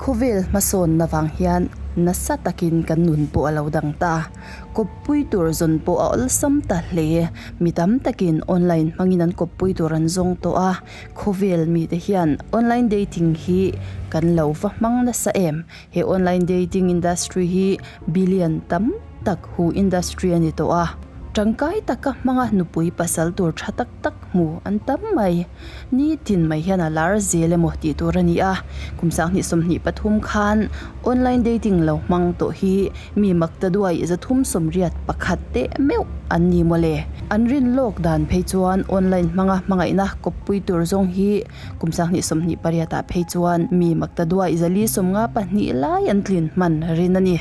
Khawvel hmasawnna vang hian nasa takin kan nun pawh a lo dang ta. Kawppui tur zawn pawh a awlsam ta hle. Mi tam takin online hmangin an kawppui tur an zawng tawh a. Khawvel mite hian online dating hi kan lo va hmang nasa em? He online dating industry hi billion tam tak hu industry a ni tawh a. Tangkai taka hmanga nupui pasal tur tha tak tak hmu an tam mai. Nitin mai hian a lar zel emaw tih tur a ni a. Kum 2023 khan online dating lo hmang tawh hi mi makta duai 381 teh meuh an ni mawle. An rin lawk dan phei chuan online hmanga hmangaihna kawppui tur zawng hi Kum 2028 ah phei chuan mi makta duai 452 lai an tlin hman rin a ni.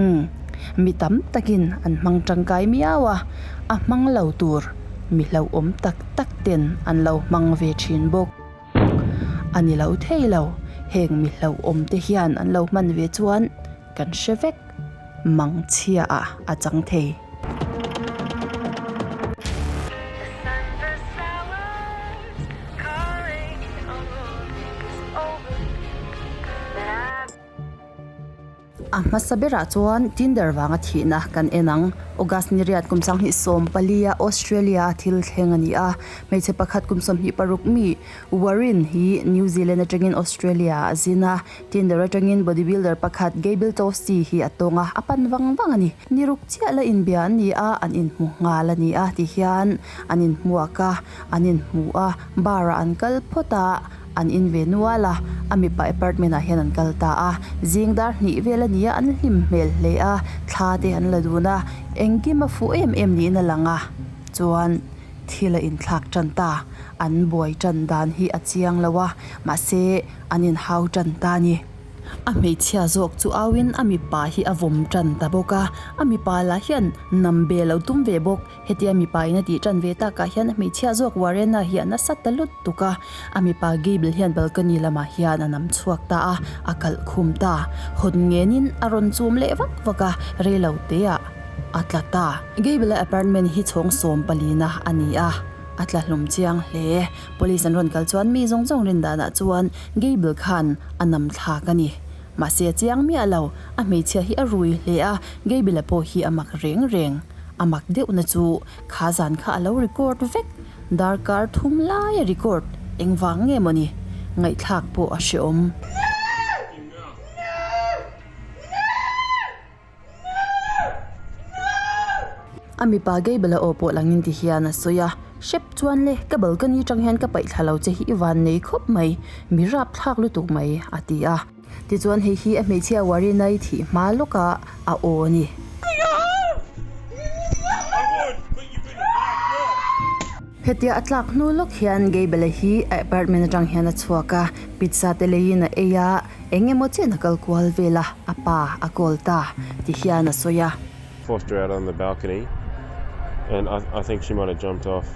Umm, mi tam takin an hmang tangkai miau a, a hmang lo tur mi hlauhawm tak tak ten an lo hmang ve thin bawk. A ni lo thei lo, heng mi hlauhawm te hian an lo hman ve chuan kan hre vek, mangchhia ah a chang thei. A hmasa berah chuan Tinder vanga thihna kan en ang. August ni riat kum 2014 a Australia a thil thleng a ni a. Hmeichhe pakhat kum 26 mi Warren hi New Zealand atangin Australia ah a zin a. Tinder atangin bodybuilder pakhat Gabriel Tosti hi a tawng a, a pan vang vang a ni. Ni ruk chiah la inbia an ni a, an inhmu nghal a ni a tihian an inhmuak a, an inhmu a, bar ah an kal phawt a. An in ve nual a, a mipa apartment ah hian an kal ta a, zing dar hnih vel a ni a, an hlim hmel hle a, thla te an la dun a, engkim a fuh em em niin a lang a, chuan thil a inthlak tan ta, an buai tan dan hi a chiang lo a, mahse an inhau tan ta a ni. A hmeichhia zawk chu auin a mipa hi a vawm tan ta bawk a, a mipa lah hian nam be lo tum ve bawk. Hetia mipa in a tih tan ve takah hian a hmeichhia zawk Warena hi a nasa ta lut tuk a, a mipa Gable hian balcony lamah hian a nam chhuak ta a, a kalh khum ta. Hawn ngenin a rawn chum leh vak vak a, reilo teah a tla ta. Gable-a apartment hi chhawng 14 a a ni a, a tla hlum chiang hle. Police an rawn kal chuan mi zawng zawng rin danah chuan Gable khan a nam thlak a ni. Mahse a chiang miah lo, a hmeichhia hi a rui hle a, Gable-a pawh hi a mak reng reng. A mak deuhna chu kha zan kha a lo record vek, darkar thum lai a record, engvang nge mawni? Ngaihthlak pawh a hreawm. A mipa Gable a aw pawh langin ti hian a sawi a, Hrep chuan le, ka balcony tang hian ka paih thla lo che hi i van nei khawp mai, mi rapthlak lutuk mai, a ti a. Tichuan hei hi a hmeichhia Warina-i thih hma lawka a aw a ni. Hetia a tlak hnu lawk hian Gable-a hi a apartment atang hian a chhuak a, pizza te leiin a ei a, eng emaw chen a kal kual vel a, a pa a call ta ti hian a sawi a. Forced her out on the balcony and I I think she might have jumped off.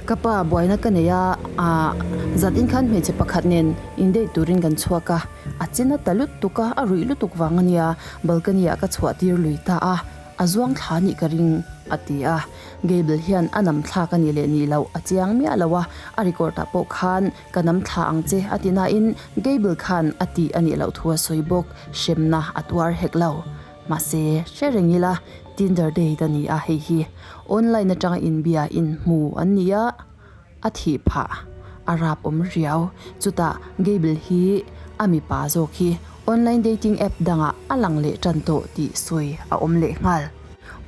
Ka pa buaina ka nei a, ah zat in khan hmeichhe pakhat nen in date turin kan chhuak a, a chen a ta lutuk a, a ruih lutuk vang a nia, balcony ah ka chhuah tir lui ta a, a zuang thla nih ka ring a ti a. Gable hian a nam thlak a nih leh nih loh a chiang miah lo a, a record ah pawh khan Ka nam thla ang che a ti nain Gable khan a tih a nih loh thu a sawi bawk, hremna a tuar hek lo. Mahse, hre reng ila Tinder date a ni a hei hi online atanga inbia inhmu an ni a, a thih phah a rap awm riau. Chutah Gable hi a mipa zawk hi online dating app dangah a lang leh tan tawh tih sawi a awm leh nghal.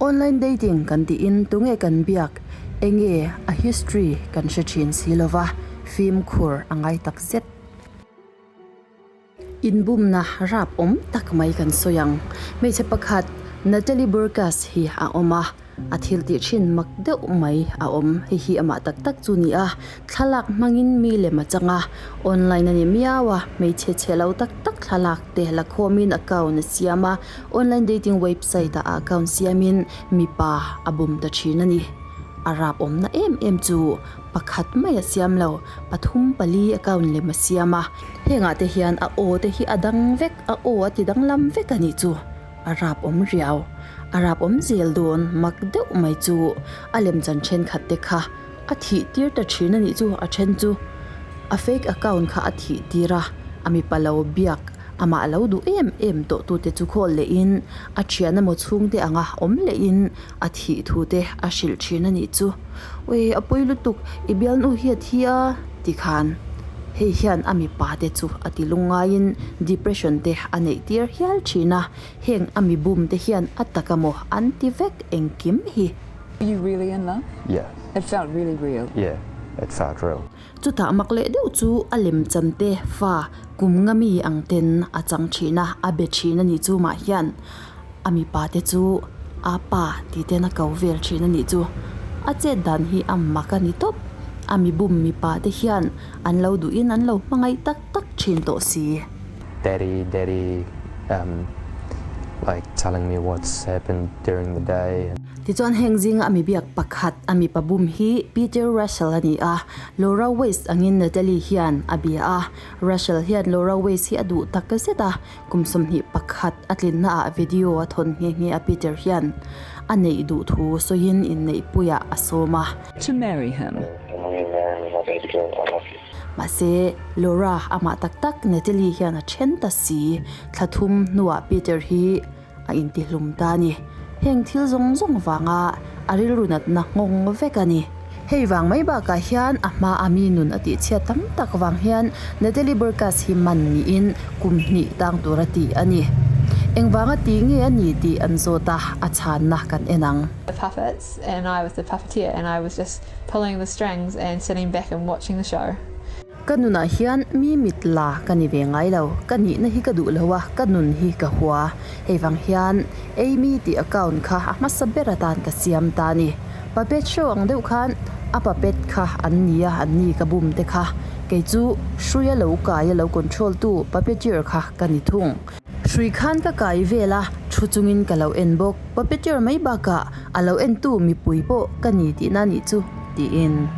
Online dating kan tiin tunge kan biak, enge a history kan hre thin si lova, fimkhur a ngai tak zet. Inbumna rap awm tak mai kan sawi ang. Hmeichhe pakhat Natalie Burkas hi a awm a, a thil tih thin mak deuh mai a awm. Hei hi amah tak tak chu ni a, thlalak hmangin mi lem a chang a, online a ni miau a, hmeichhe chhe lo tak tak thlalak te la khawmin account a siam a, Online dating website ah a account siamin mipa a bum ta thin a ni. A rap awmna em em chu pakhat mai a siam lo, pathum pali account lem a siam a. Hengah te hian a aw te hi a dang vek, a aw a ti danglam vek a nih chu. A rap awm riau. A rap awm zel dawn mak deuh mai chu a lemchan thenkhat te kha a thih tir ta thin a nih chu, a then chu a fake account kha a thih tir a. A mipa lo biak amah lo duh em em tawh tute chu call lehin a thian emaw chhungte anga awm lehin a thih thu te a hrilh thin a nih chu. Ui a pawi lutuk i bialnu hi a thi a tikhan hei hian a mipa te chu a ti lungngaiin depression te a neih tir hial thin a, heng a mi bum te hian a tak emaw an ti vek engkim hi. Were you really in love? Yeah. It felt really real. Yeah, it felt real. Chutah mak leh deuh chu a lem chan te fa kum nga mi ang ten a chang thin a, a be thin a nih chu mah hian a mipa te chu a pa tih ten a ko vel thin a nih chu. A chet dan hi a mak a ni tawp. A mi bum mipa te hian an lo duhin an lo hmangaih tak tak thin tawh si. Daddy, daddy, um, like telling me what's happened during the day. Tichuan heng zinga a mi biak pakhat a mipa bum hi Peter Russell a ni a, Laura West angin Natalie hian a bia a. Russell hian Laura West hi a duh tak zet a, kum 21 a tlinna ah video a thawn nghe nghe a Peter hian a neih duh thu sawiin inneihpuiah a sawm a. To marry him. Mahse, Laura amah tak tak Natalie hian a then ta si. Thla thum hnuah Peter hi a intihlum ta a ni. Heng thil zawng zawng vanga a rilru natna nghawng vek a ni. Hei vang mai bakah hian a hma a mi nun a tihchhiat tam tak vang hian Natalie Burkas hi man niin kum hnih tang tur a ti a ni. Engvanga ti nge a ni tih an zawt a, a chhanna kan en ang. The puppets and I was the puppeteer and I was just pulling the strings and sitting back and watching the show. Ka nunah hian mi mit la ka ni ve ngai lo, ka nihna hi ka duh lo a, ka nun hi ka hua. Hei vang hian Amy tih account kha a hmasa ber atan ka siam ta a ni. Puppet show ang deuh khan a puppet kha an ni a, an ni ka bum te kha. Kei chu hruia lo kai a lo control tu puppeteer kha ka ni thung. Hrui khan ka kai vel a, thu chungin ka lo en bawk. Puppeteer mai bakah a lo entu mipui pawh ka ni tihna a nih chu, tiin.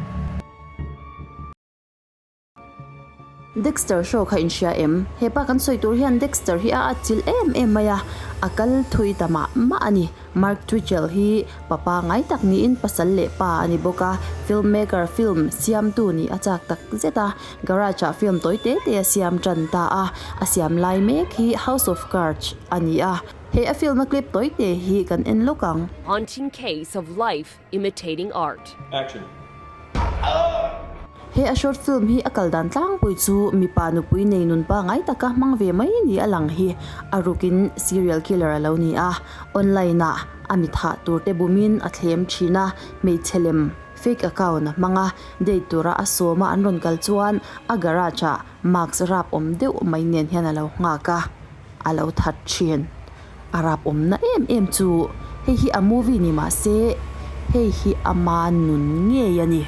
Dexter show kha inhria em? Hepa kan sawi tur hian Dexter hi a atchilh em em mai a, a kal thui ta mah mah a ni. Mark Twitchell hi papa ngai tak niin pasal leh pa a ni bawk a, film maker film siamtu nih a chak tak zet a, garage ah film tawi te te a siam tan ta a, a siam lai mek hi House of Cards a ni a. He a film a clip tawi te hi kan en lawk ang. Haunting case of life imitating art. Action. He a short film hi a kal dan tlangpui chu mipa nupui nei nun pangai taka hmang ve mai ni a lang hi a rukin serial killer a lo ni a, online ah a mi thah tur te bumin a thlem thin a, hmeichhe lem fake account a hmang a, date tura a sawm a an rawn kal chuan a garage ah mask rap awm deuh mai nen hian a lo nghak a, a lo that thin. A rap awmna em em chu hei hi a movie ni mah se hei hi ama nun ngei a ni.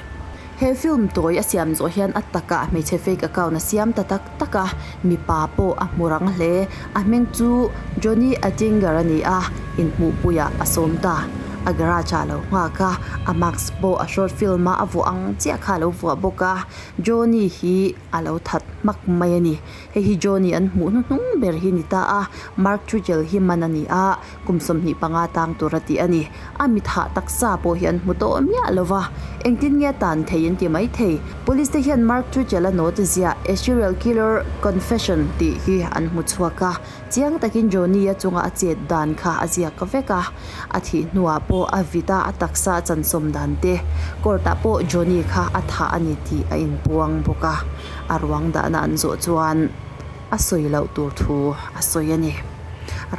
He film tawi a siam zawh hian a takah hmeichhe fake account a siam ta tak tak a, mipa pawh a hmu rang hle. A hming chu Johnny Attinger a ni a, inhmuhpuiah a sawm ta. A garage ah a lo nghak a, a mask pawh a short film a a vuah ang chiah kha a lo vuah bawk a. Johnny hi a lo that hmak mai a ni. Hei hi Johnny an hmuh hnuhnung ber hi ni ta a, Mark Trujillo hi man a ni a, kum 25 tang tur a tih a ni. A mi thah taksa pawh hi an hmu tawh miah lo va, engtin nge a tan thei an ti mai thei. Police te hian Mark Trujillo a note ziah A Serial Killer Confession tih hi an hmu chhuak a, chiang takin Johnny a chunga a chet dan kha a ziak vek a, a thih hnuah pawh a vit a, a taksa a chansawm dan te court ah pawh Johnny kha a thah a ni tih a inpuang bawk a. A ruang dahna an zawh chuan a sawi loh tur thu a sawi a ni.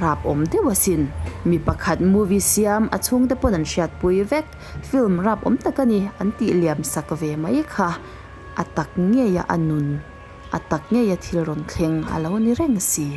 Rap awm deuh asin. Mi pakhat movie siam a chhungte pawn an hriatpui vek. Film rap awm tak a ni an tih liam sak ve mai kha. A tak ngeia a nun, a tak ngeia thil rawn thleng a lo ni reng si.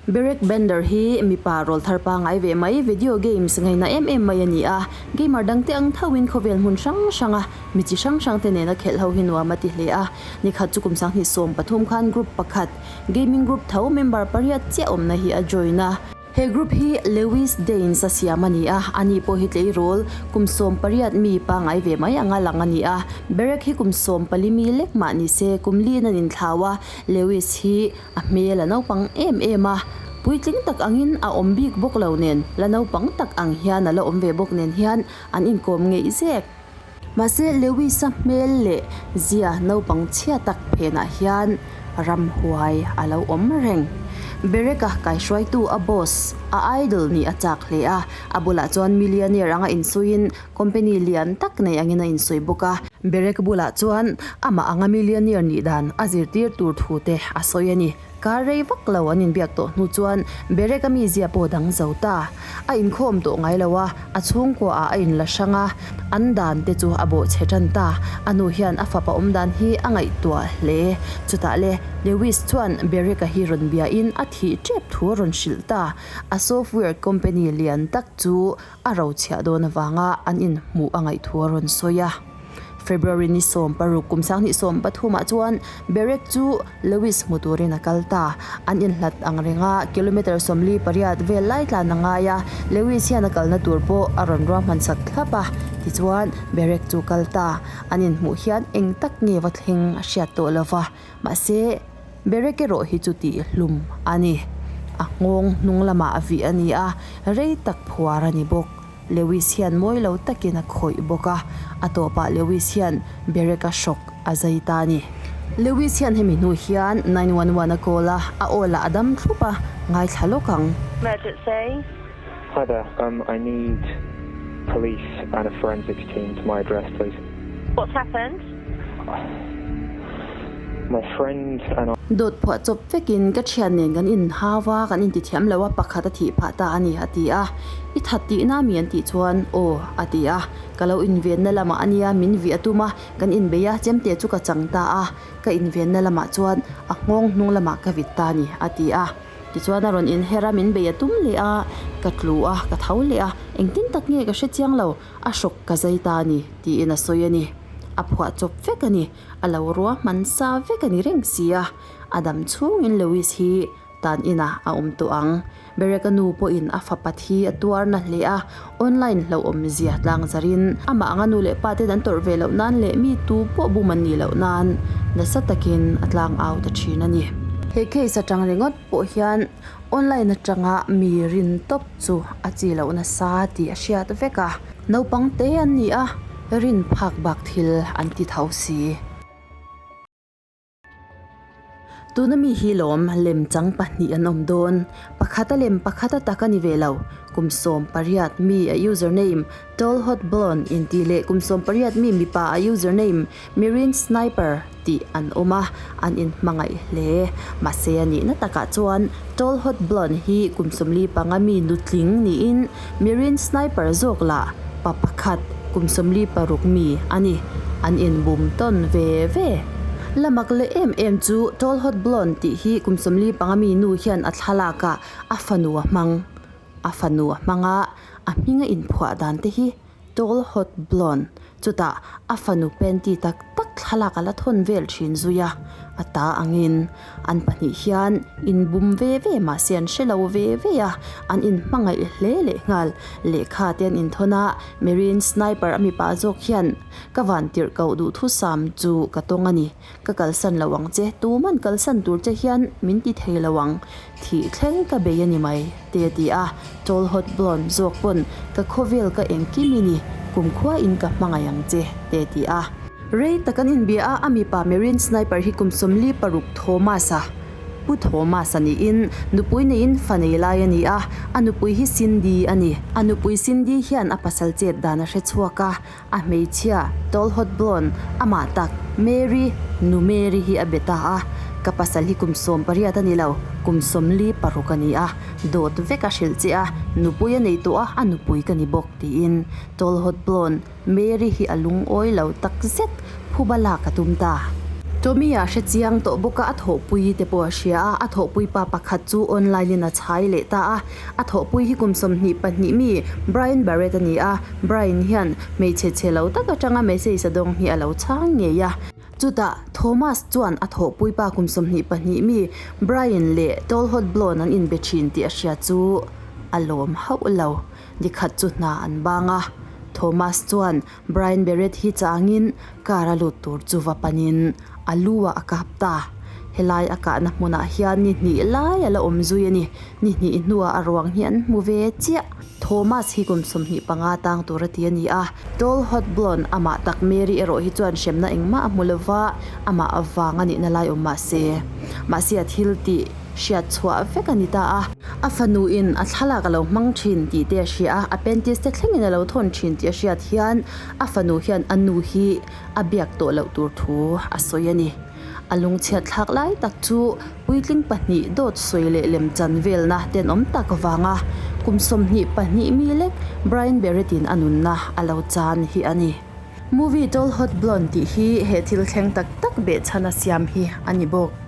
Berek Bender hi mipa rawl thar pangai ve mai video games ngaihna em em mai a ni a, gamer dangte ang thoin khawvel hmun hrang hranga mi chi hrang hrang te nena khelh ho hi nuam a ti hle a. Nikhat chu kum 2013 khan group pakhat, gaming group tho member pariat chiah awmna hi a join a. He group hi Lewis Danes a siam a ni a, ani pawh hi tleirawl kum 18 mi pangai ve mai anga lang a ni a. Berek hi kum 14 mi lek mah ni se kum liin an inthlau a, Lewis hi A hmel a naupang em em a, puitling tak angin a awm bik bawk lo nen, la naupang tak ang hian a la awm ve bawk nen hian an inkawm ngeih zek. Mahse, Lewis-a hmel leh zia naupang chhia tak phenah hian ramhuai a lo awm reng. Berek-a kaihruaitu a boss, a idol nih a chak hle a, a bulah chuan millionaire anga insuiin company lian tak nei angin a insawi bawk a. Berek bulah chuan amah anga millionaire nih dan a zirtir tur thu te a sawi a ni. Kar rei vak lo an inbiak tawh hnu chuan Berek-a mizia pawh dang zo ta. A inkhawm tawh ngai lo a, a chhungkua ah a inla hrang a, an dan te chu a bawhchhe tan ta. A nu hian a fapa awm dan hi a ngaihtuah hle. Chutah le, Lewis chuan Berek-a hi rawn biain a thih tep thu a rawn hrilh ta. A software company lian tak chu a rochhiah dawn avanga an inhmuh a ngaih thu a rawn sawi a. February ni 16 kum 2013 ah chuan Berek chu Lewis hmu turin a kal ta. An inhlat ang renga kilometre 48 vel lai tlan a ngai a, Lewis hian a kalna tur pawh a rawn ruahman sak thlap a. Tichuan, Berek chu kal ta. An inhmuh hian eng tak nge va thleng a hriat tawh lo va, mahse, Berek erawh hi chu tih hlum a ni. A nghawng hnung lamah a vih a ni a, rei tak phuar a ni bawk. Lewis hian mawi lo takin a khawih bawk a, a tawpah Lewis hian Berek-a hrawk a zai ta a ni. Lewis hian hemi hnu hian 911 a call a, a aw lah a dam thlup a, ngaithla lawk ang. Emergency. Hi there, um I need police and a forensics team to my address please. What's happened? My friend and I. Dawt phuah chawp vekin ka thian nen kan inhau a, kan intithiam lo a, pakhat a thih phah ta a ni, a ti a. I that tihna mi an tih chuan, Aw, a ti a. Ka lo invenna lamah a nia, min vih a tum a, kan inbei a, chemte chu ka chang ta a, ka invenna lamah chuan a nghawng hnung lamah ka vit ta a ni, a ti a. Tichuan a rawn inher a, min bei a tum leh a, ka tlu a, ka tho leh a, engtin tak nge ka hre chiang lo, a hrawk ka zai ta a ni, tiin a sawi a ni. A phuah chawp vek a ni. A lo ruahman sa vek a ni reng si a, a dam chhungin Lewis hi tan inah a awm tawh ang. Bereka nu pawhin a fapa thi a tuar na hle a, online hlauhawm zia tlang zarin amah anga nu leh pa ten an tawrh ve loh nan leh mi tu pawh bum an nih loh nan nasa takin a tlang au ta thin a ni. He case atang ringawt pawh hian online atanga mi rin tawp chu a chi loh nasa tih a hriat vek a. Naupang te an ni a, rin phak bak thil an ti tho si. Tuna mi hi lawm lemchang pahnih an awm dawn. Pakhat a lem pakhat a tak a ni ve lo. Kum 18 mi a username Tallhotblonde intih leh kum 18 mi mipa a username Mirin Sniper tih an awm a, an inhmangaih hle. Mahse a nihna takah chuan Tall Hot Blonde hi kum 45 mi nutling niin Mirin Sniper zawk lah pa pakhat kum 46 mi a ni. An inbum tawn ve ve. La mak leh em em chu Tall Hot Blonde tih hi kum 45 mi nu hian a thlalakah a fanu a hmang. A fanu a hmang a, a hminga inphuah dan te hi Tall Hot Blonde, chutah a fanu panty tak tak thlalak a la thawn vel thin zui a, a ta angin an pahnih hian inbum ve ve mahse an hre lo ve ve a, an inhmangaih hle leh nghal. Lehkha te an inthawn a, Marine Sniper a mipa zawk hian ka van tirh koh duhthusam chu ka tawng a ni. Ka kalsan lo ang che, tuman kalsan tur che hian min ti thei lo ang, thih thleng ka bei a ni mai, te a ti a, Tall Hot Blonde zawk pawn ka khawvel ka engkim i ni, kumkhua in ka hmangaih ang che, te a ti a. Rei tak an inbia a, a mipa Marine Sniper hi kum 46 Thomas a Pu Thomas a niin nupui neiin fa nei lai a ni a, a nupui hi Cindy a ni. A nupui Cindy hian a pasal chet dan a hre chhuak a, A hmeichhia, Tall Hot Blonde, amah tak, Mary, nu Mary hi a be ta a. Ka pasal hi kum 18 a ni lo, kum 46 a ni a. Dawt vek a hrilh che a, nupui a nei tawh a, a nupui ka ni bawk, tiin Tall Hot Blonde, Mary hi a lungawi lo tak zet, phuba lak a tum ta. Tommy-a hre chiang tawh bawk a, a thawhpui te pawh a hria a, a thawhpui pa pakhat chu online-in a chhai leh ta a. A thawhpui hi kum 22 mi Brian Barrett a ni a, Brian hian hmeichhe chhe lo tak atanga message a dawng hi a lo chhang ngei a. Chutah Thomas chuan a thawhpui pa kum 22 mi Brian leh Tall Hot Blonde an inbe thin tih a hria chu a lawm hauh lo. Nikhat chu hna an bang a, Thomas chuan Brian Barrett hi changin car a lut tur chu va panin a lu ah a kap ta. Helai a kahna hmunah hian ni hnih lai a la awm zui a ni. Ni hnih hnuah a ruang hi an hmu ve chiah. Thomas hi kum 25 tang tur a ti a ni a. Tall Hot Blonde amah tak Mary erawh hi chuan hremna engmah a hmu lova, amah avang a nihna lai awm mah se. Mahse a thil tih hriat chhuah vek a ni ta a. A fanu in a thlalak a lo hmang thin tih te a hria a, a panties te thlengin a lo thawn thin tih a hriat hian a fanu hian a nu hi a biak tawh loh tur thu a sawi a ni. A lungchhiat thlak lai tak chu puitling pahnih dawt sawi leh lemchan velna tenawm tak vanga kum 22 mi lek Brian Barrett-in a nunna a lo chan hi a ni. Movie Tall Hot Blonde tih hi he thil thleng tak tak behchhana siam hi a ni bawk.